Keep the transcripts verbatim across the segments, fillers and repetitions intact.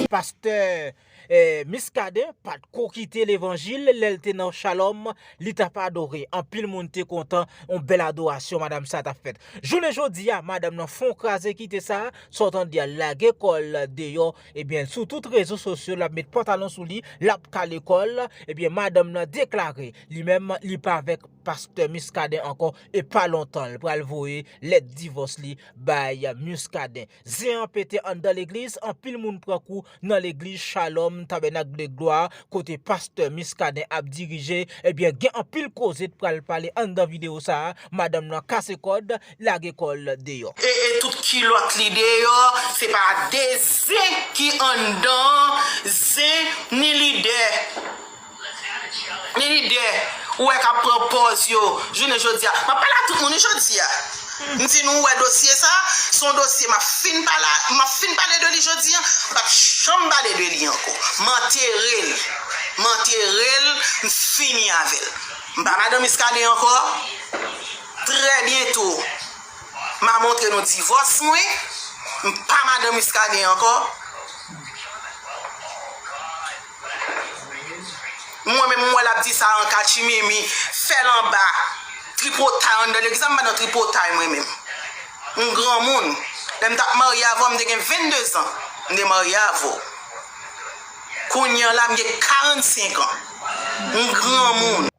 Pastè eh, Muscadin pa t ko kite levanjil lè l te nan Shalom, li t ap adore. Anpil moun te kontan, yon bèl adorasyon madanm sa t ap fèt. Jounen jodi a, madanm nan fè yon kraze kite sa, sa w tande a, lage kò l deyò, ebyen, sou tout rezo sosyo, l ap met pantalon sou li, l ap kale kò l, ebyen, madanm nan deklare, li menm, li pa avèk pastè Muscadin ankò, e pa lontan, l pral voye lèt divòs li bay Muscadin. Zen an pete anndan legliz, anpil moun pran kou nan legliz Shalom Tabernacle de Gloire, kote pastè Muscadin ap dirije. Ebyen, gen anpil koze t pral pale anndan videyo sa a. Madanm nan kase kòd, lage kò l deyò. E, e tout kilòt li deyò, se pa de zen ki anndan, zen ni lidè. Ni lidè, ou wè k ap pran pòz yo, jounen jodi a. M ap pale a tout moun wi jodi a. M di nou wè dosye sa, se yon dosye m ap fin pale, m ap fin pale de li jodi a, m p ap janm pale de li ankò. M antere l. M antere l, m fini avè l. M pa madan Muscadin ankò. Trè byento, m a montre nou divòs mwen. M pa madan Muscadin ankò. Mwen menm, m wè l ap di sa an katchimimi, fè l anba, tripotay anndan legliz la, m pa nan tripotay mwen menm. M granmoun. Lè m t ap marye avè w, m te gen vennde zan. M te marye avè w. Kounye a la, m gen karannsenk an. M granmoun.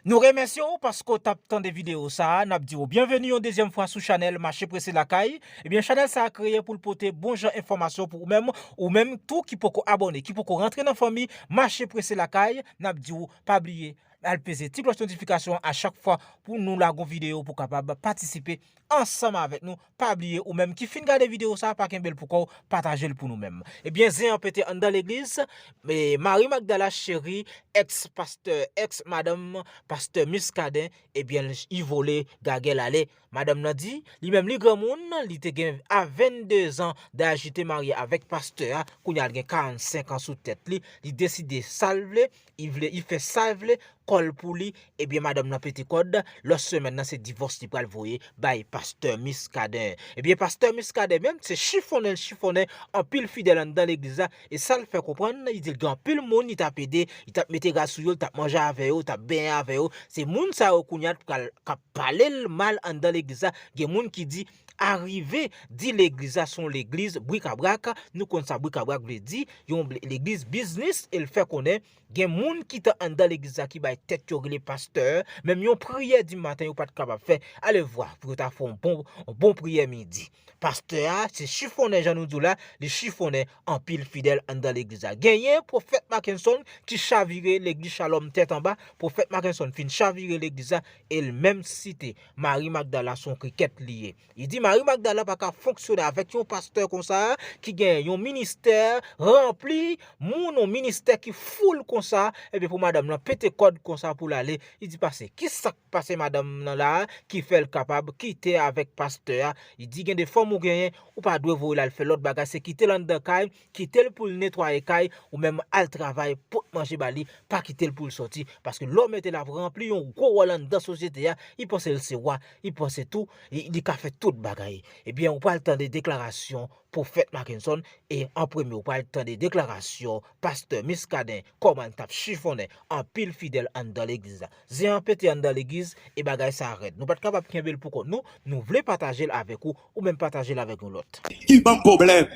Nou remèsye w paske w t ap tande videyo sa a. N ap di w byenveni yon dezyèm fwa sou chanèl Mache Prese Lakay. Ebyen, chanèl sa a kreye pou l pote bon jan enfòmasyon pou ou menm, ou menm tou ki poko abòne, ki poko rantre nan fanmi Mache Prese Lakay. N ap di w pa bliye al peze ti klòch notifikasyon an a chak fwa pou nou lage yon videyo pou w kapab patisipe ansanm avèk nou. Pa bliye, ou menm ki fin gade videyo sa a, pa kenbe l pou kò w, pataje l pou nou menm. Ebyen, zen an pete anndan legliz, e Mari Magdala Cheri, èks pastè, èks madanm pastè Muscadin, ebyen, li vole gagè l ale. Madanm nan di, li menm li granmoun, li te gen a vennde zan daj, li te marye avèk pastè a, kounye a l gen karannsenk an sou tèt li, li deside sa l vle, li vle, li fè sa l vle, kò l pou li, ebyen, madanm nan pete kòd, lòt semèn nan se divòs li pral voye bay pastè Muscadin. Ebyen, pastè Muscadin menm, se chifonnen l chifonnen anpil fidèl anndan legliz la, e sa l fè konprann, li di l gen anpil moun li t ap ede, li t ap mete rad sou yo, li t ap manje avè yo, li t ap benyen avè yo. Se moun sa yo kounye a k pral, k ap pale l mal anndan legliz la. Gen moun ki di, arive di legliz la se yon legliz brikabrak. Nou konn sa brikabrak vle di, yon legliz biznis, e l fè konnen gen moun ki t anndan legliz la ki bay tèt yo rele pastè, menm yon priyè dimaten yo pa t kapab fè. Alevwa pou yo ta fè yon bon, yon bon priyè midi. Pastè a, se chifonnen, jan nou di w la, li chifonnen anpil fidèl anndan legliz la. Genyen pwofèt Mackenson ki chavire legliz Shalom tèt anba. Pwofèt Mackenson fin chavire legliz la, e l menm site Mari Magdala se yon krikèt li ye. Li di Mari Magdala pa ka fonksyone avèk yon pastè konsa ki gen yon ministè ranpli moun, yon ministè ki foul konsa, epi pou madanm nan pete kòd konsa pou l ale. Li di pase, ki sa k pase madanm nan la a ki fè l kapab kite avèk pastè a? Li di gen de fanm ou genyen, ou pa dwe voye l al fè lòt bagay, se kite l anndan kay, kite l pou l netwaye kay, ou menm al travay, pot manje ba li, pa kite l pou l sòti, paske lè w mete l ap ranpli yon gwo wòl anndan sosyete a, li panse l se wa, li panse tou, li, li ka fè tout bagay. Ebyen, ou pral tande deklarasyon pwofèt Mackenson, e an premye, ou pral tande deklarasyon pastè Muscadin, kòman l t ap chifonnen anpil fidèl anndan legliz la. Zen an pete anndan legliz, e bagay sa a rèd. Nou pa t kapab kenbe l pou kont nou, nou vle pataje l avèk ou, ou menm pataje l avèk yon lòt. Ki ban m pwoblèm.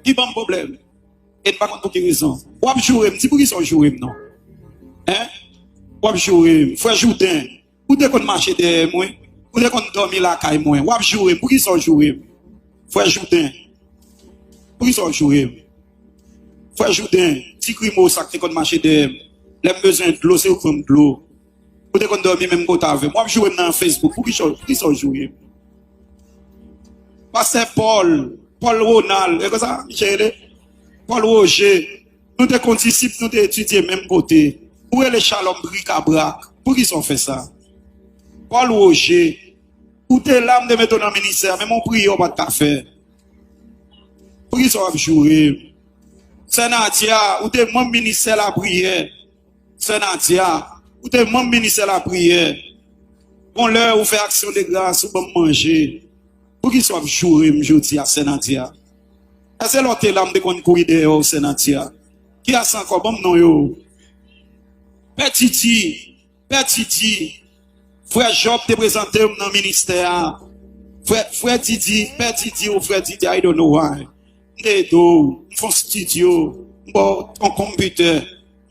Ki ban m pwoblèm. E m pa konn pou ki rezon. W ap joure m, di poukisa w joure m non. Hein? W ap joure m. Frè Jouden, ou te konn mache dèyè mwen, ou te konn dòmi lakay mwen. W ap joure m, poukisa w joure m? Frè Jouden, poukisa w joure m? Frè Jouden, ti grimo sa k te konn mache dèyè m. Lè m bezwen dlo, se ou k ban m dlo. Ou te konn dòmi menm kote avè m. W ap joure m nan Facebook. Poukisa, poukisa w joure m? Pastè Paul, Paul Ronald, e konsa misye rele? Paul Roger. Nou te kondisip, nou te etidye menm kote. Ou rele Shalom brikabrak. Poukisa w fè sa? Paul Roger, ou te la, m te mete w nan ministè a, menm yon priyè w pa t ka fè. Poukisa w ap joure m? Sè Nadia, ou te manm ministè lapriyè. Sè Nadia, ou te manm ministè lapriyè. Gon lè ou fè aksyon de gras, ou ban m manje. Poukisa w ap joure m jodi a, sè Nadia? Èske lè w te la, m te konn kouri dèyè w, sè Nadia? Kiyès ankò? Ban m non yo. Pè Didi, Pè Didi, frè Job te prezante m nan ministè a. Frè, frè Didi, Pè Didi ou frè Didi, I don't know why. M te ede w, m fè yon estidyo, m ba w yon konpitè,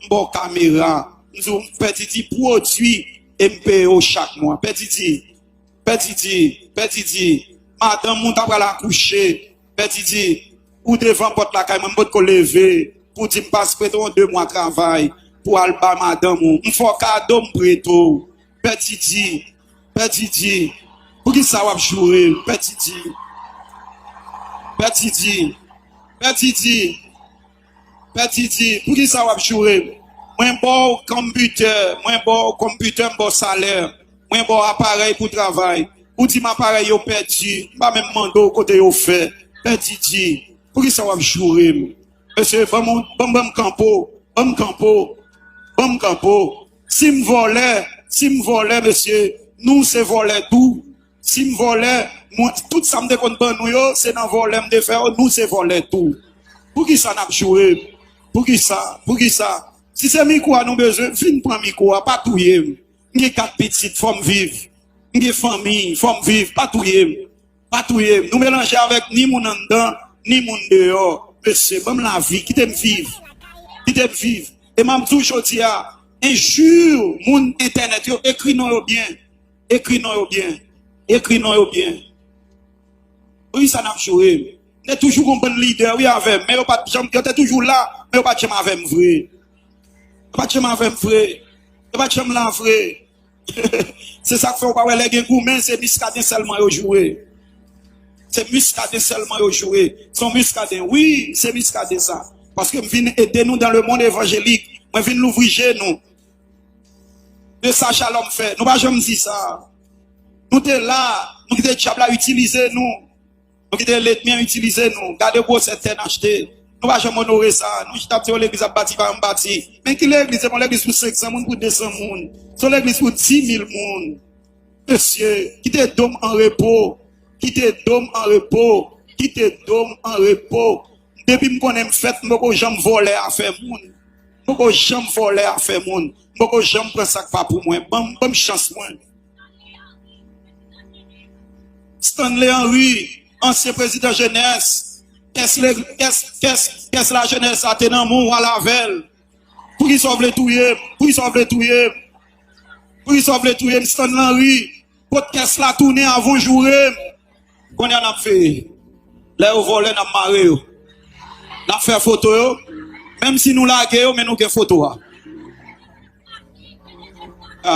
m ba w kamera. M di w, Pè Didi, pwodui e m peye w chak mwa. Pè Didi, Pè Didi, Pè Didi, madanm ou ta pral akouche. Pè Didi, ou devan pòt lakay mwen, m potko leve pou di m pase prete w de mwa travay pou al ba madanm ou. M fè w kado, m prete w. Pè Didi, Pè Didi, poukisa w ap joure m? Pè Didi, Pè Didi, Pè Didi. Pè Didi, poukisa w ap joure m? Mwen ba w konpitè, mwen ba w konpitè, m ba w salè. Mwen ba w aparèy pou travay. Ou di m aparèy yo pèdi, m pa menm mande w kote yo fè. Pè Didi, poukisa w ap joure m? Mesye, ban m, ban m, ban m kanpo, ban m kanpo, ban m kanpo. Si m vòlè, si m vòlè, mesye, nou se vòlè tou. Si m vòlè, mwen, tout sa m te konn ban nou yo, se nan vòlè m te fè yo, nou se vòlè tou. Poukisa n ap joure m? Poukisa? Poukisa? Si se mikwo a nou bezwen, vin pran mikwo a, pa touye m. M gen kat pitit, fò m viv. M gen fanmi, fò m viv, pa touye m. Pa touye m. Nou melanje avèk ni moun anndan, ni moun deyò. Mesye, ban m lavi, kite m viv. Kite m viv. E m ap di w jodi a, enjure moun entènèt yo, ekri non yo byen. Ekri non yo byen. Ekri non yo byen. Wi, sa n ap joure. M te toujou gon bann lidè, wi, avè m. Men yo pa t janm, yo te toujou la, men yo pa t janm avè m vre. Yo pa t janm avè m vre. Yo pa t janm la vre. Se sa k fè w pa wè lè gen goumen, se Miskaden sèlman yo joure. Se Miskaden sèlman yo joure. Se yon Miskaden. Wi, se Miskaden sa. Paske m vin ede nou dans le monde évangélique. Mwen vin louvri je nou. De sa Shalom fè. Nou pa janm di sa. Nou te la, nou kite dyab la itilize nou. Nou kite lènmi an itilize nou. Gade gwosè tè n achte. Nou pa janm onore sa. Nou chita ap di, o, legliz ap bati, pa janm bati. Men ki legliz? Se pa yon legliz pou senk san moun, pou de san moun. Se yon legliz pou di mil moun. Mesye, kite do m an repo. Kite do m an repo. Kite do m an repo. Depi m konnen m fèt, m poko janm vòlè afè moun. M poko janm vòlè afè moun. M poko janm pran sa k pa pou mwen. Ban m, ban m chans mwen. Stanley Henry, ansyen prezidan jenès, kès, le- kès, kès, kès lajenès la te nan men w, w al avè l. Poukisa w vle touye m? Poukisa w vle touye m? Poukisa w vle touye m, Stanley Henry? Kot kès la tounen avan w joure m? Kounye a n ap veye. Lè yo vòlè, n ap mare yo. N ap fè foto yo. Menm si nou lage yo, men nou gen foto a. Ya,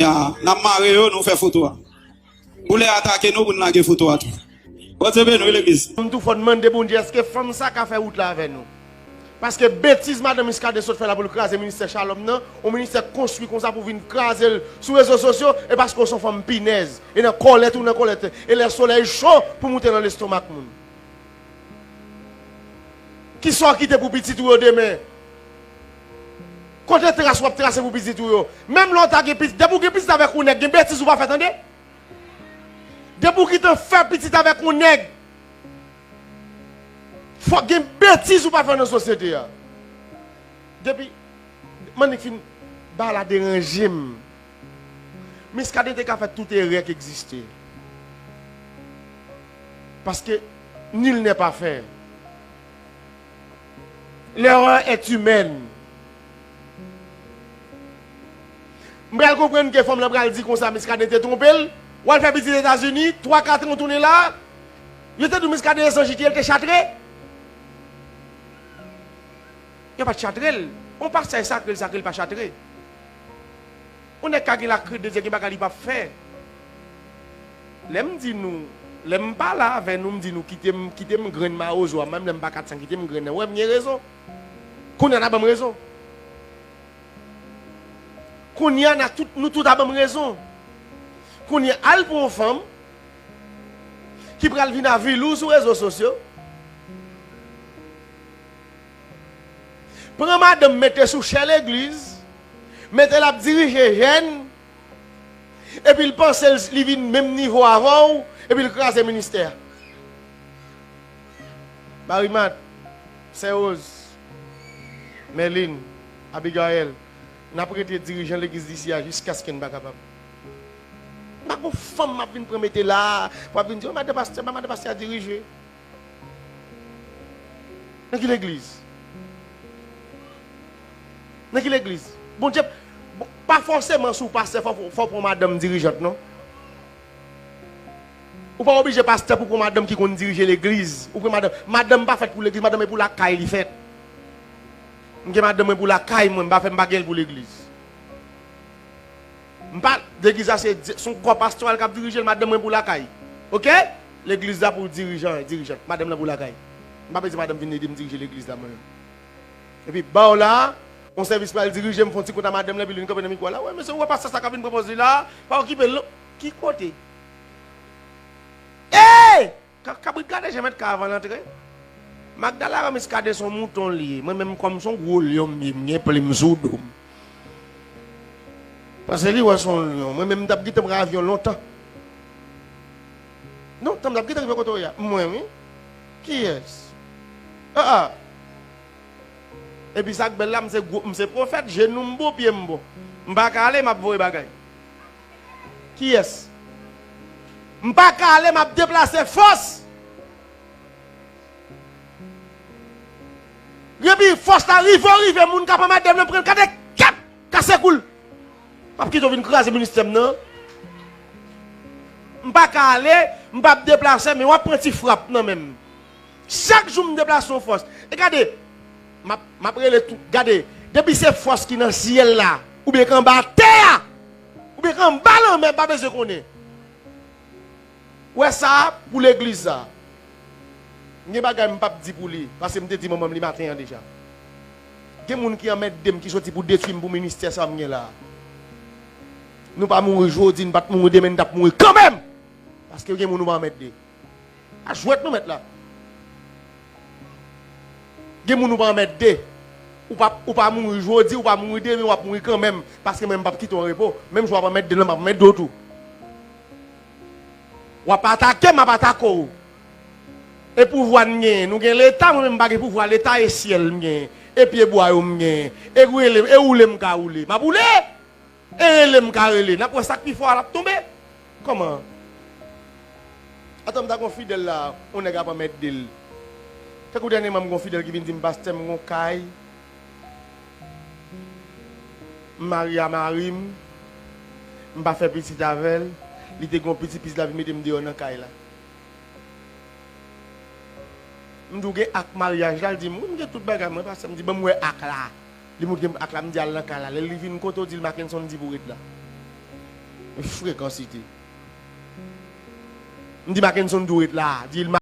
ya, n ap mare yo, nou fè foto a. Pou lè atake nou, pou n lage foto a tou. Bondye beni w, legliz. M tou fò mande Bondye, èske fanm sa ka fè wout la avè nou? Paske betiz madan Muscadin sot fè la pou l kraze ministè Shalom nan, yon ministè konstwi konsa pou vin kraze l sou rezo sosyo, e paske w se yon fanm pinèz, e nan kòlèt ou nan kòlèt, e lè solèy cho pou moute nan lestomak moun. Kisa w kite pou pitit ou yo demen? Kote tras w ap trase pou pitit ou yo? Menm lè w ta gen pitit, depi w gen pitit avèk yon nèg, gen betiz ou pa fè tande. Depi w gentan fè pitit avèk yon nèg, fòk gen betiz ou pa fè nan sosyete a. Depi, m annik fin, bagay la deranje m. Muscadin te ka fè tout erè k egziste. Paske nul n'est parfait. L'erreur est humaine. M pral konprann ke fanm lan pral di konsa Muscadin te twonpe l. W al fè pitit Etazini, twa, kat an w tounen la. Yo te di w Muscadin se yon jitye, l te chatre. Yo pa t chatre l. On pastè sakre l, sakre l pa chatre. On nèg ka gen la crainte de Dieu, gen bagay li p ap fè. Lè m di nou, lè m pale avè nou, m di nou kite m, kite m grenn mawozo a, menm lè m pa kat san, kite m grenn nan. Wè, m gen rezon. Kounye a n a ban m rezon. Kounye a, n a tout, nou tout ap ban m rezon. Kounye a, al pran yon fanm ki pral vin avili w sou rezo sosyo. Pran madanm mete sou chè legliz, mete l ap dirije jèn, epi l panse l, li vin menm nivo avè w, epi l kraze ministè a. Marimat, Sè Rose, Merlin, Abigail, n ap rete dirijan legliz isi a jiskaske n pa kapab. M pa gon fanm m ap vin pran mete la, pou ap vin di, "O, madan pastè, ba madan pastè a dirije." Nan ki legliz? Nan ki legliz? Bondye, bon, pa fòseman si w pastè, fò, fò w pran madanm dirijant, non. Ou pa oblije pastè pou pran madanm ki konn dirije legliz. Ou pran madanm. Madanm pa fèt pou legliz, madanm e pou lakay li fèt. M gen madanm mwen pou lakay mwen, m pa fè, m pa gen l pou legliz. M pa, legliz la se, se yon kò pastoral k ap dirije l, madanm mwen pou lakay. Oke? Legliz la pou dirijan, dirijant. Madanm lan pou lakay. M pa bezwen madanm vin ede m dirije legliz la, mwen menm. Epi ba w la, yon sèvis pral dirije, m fè yon ti kont a madanm lan, epi li vin kanpe nan mikwo a la. Wè, mesye, ou wè pastè sa k ap vin pran pòz li la, pa okipe l, non. Ki kote? Ey! Ka-, kabrit gade jan mèt kay avan l antre. Magdala Ramis gade se yon mouton li ye. Mwen menm kòm se yon gwo lyon m ye, m gen plim sou do m. Paske li wè se yon lyon. Mwen menm m t ap gentan pran avyon lontan. Lontan m t ap gentan rive kote w ye a. Mwen wi. Kiyès? Ah, ah. Epi sa k bèl la, m se gwo, m se pwofèt, jenou m bon, pye m bon. M pa ka ale, m ap voye bagay. Kiyès? M pa ka ale, m ap deplase fòs. Epi fòs la rive, rive, moun k ap anmède m nan pran l, gade, kyèt, kase kou l. M ap kite w vin kraze ministè m nan. M pa ka ale, m p ap deplase, men w ap pran ti frap nan men m. Chak jou m deplase yon fòs. E gade, m ap, m ap rele tou. Gade, depi se fòs ki nan syèl la, oubyen k anba tè a, oubyen k anba lanmè, m pa bezwen konnen. Wè sa pou legliz sa. M gen bagay m p ap di pou li, paske m te di manman m li maten an deja. Gen moun ki anmède m, ki soti pou detwi m pou ministè sa m gen la. Nou pa mouri jodi, n pa t mouri demen, n t ap mouri kanmenm! Paske gen moun ou pa anmède. A jwèt nou mèt la. Gen moun ou pa anmède. Ou pa, ou pa mouri jodi, ou pa mouri demen, w ap mouri kanmenm. Paske mwen, m p ap kite w an repo. Menm jan w ap anmède m nan, m ap anmède w tou. W ap atake m, m ap atake w. E pouvwa n genyen, nou gen Leta, mwen menm m pa gen pouvwa Leta, e syèl m genyen, e pye bwa yo m genyen, e woule, e woule m ka woule. M ap woule! E rele m ka rele. N ap wè sa k pi fò a l ap tonbe. Kòman? Atan m ta gon fidèl la, yon nèg ap anmède l. Tankou dènyèman m gon fidèl ki vin di m, "Pastè, m gon kay. M marye a mari m. M pa fè pitit avè l. Li te gon pitit, pitit la vin mete m deyò nan kay la." M di w gen ak maryaj la, l di m, "Wi, m gen tout bagay mwen, pastè." M di, "Ban m wè ak la." Li montre m ak la, m di, "Al nan kay la." Lè li vin kote w, di l, "Mackenson di pou w ret la." Frekansite. M di, "Mackenson di w ret la." Di l,